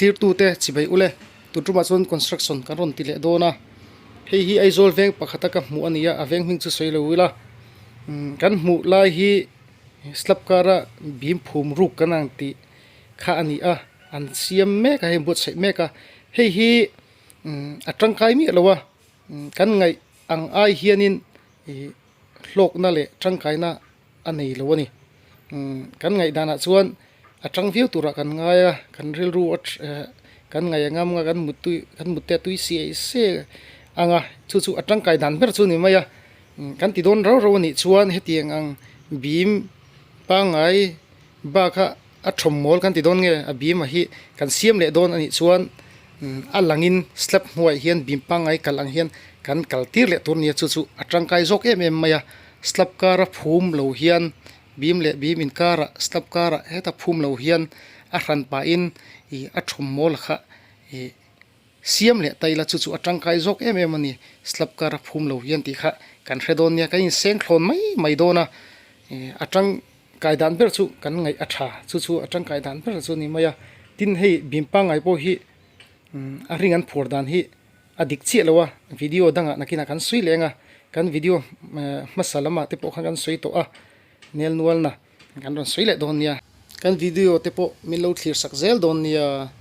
Thlirtute chibai ule tun tumah chuan construction kan rawn ti leh dawn a, hei hi Aizawl veng pakhata ka hmuh a ni a, a veng hming chu sawi lo ila kan hmuh lai hi slab kara bim phum ruk kan ang tih kha a ni a, an siam mek a hei an buatsaih mek a, hei hi a tangkai miah lo a, kan ngaih ang ai hianin ih hlawkna leh tangkaina a nei lo a ni. Kan ngaihdanah chuan a tang viau turah kan ngai a, kan rilru a kan ngaih a ngam a, kan mutui kan mutte a tui siai siai ang a, chu chu a tangkai dan ber chu a ni mai a. Kan ti dawn rau rau a nih chuan hetiang ang bim pangngai bak a a thawm mawl kan ti dawn nge a bim a hi kan siam leh dawn a nih chuan a langin slab hnuaiah hian bim pangngai kal ang hian kan kal tir leh tur a ni a, chu chu a tangkai zawk em em mai a. Slab kara phum lo hian bim leh bim inkarah slab karah heta phum lo hian a hran pahin ih a thum mawl kha ih siam leh ta ila chu chu a tangkai zawk em em a ni slab kara phum lo hian tih kha kan hre dawn nia kan inseng thlawn mai mai dawn a ih a tangkai dan ber chu kan ngaih a tha chu chu a tangkai dan ber chu a ni mai a tin hei bim pangngai pawh hi a ring an phuar dan hi. A dik chiah lo a, video dangah nakinah kan sawi leh ang a, kan video hmasa lamah te pawh khan kan sawi tawh a, nel nualna kan rawn sawi leh dawn nia. Kan video te pawh min lo thlir sak zel dawn nia.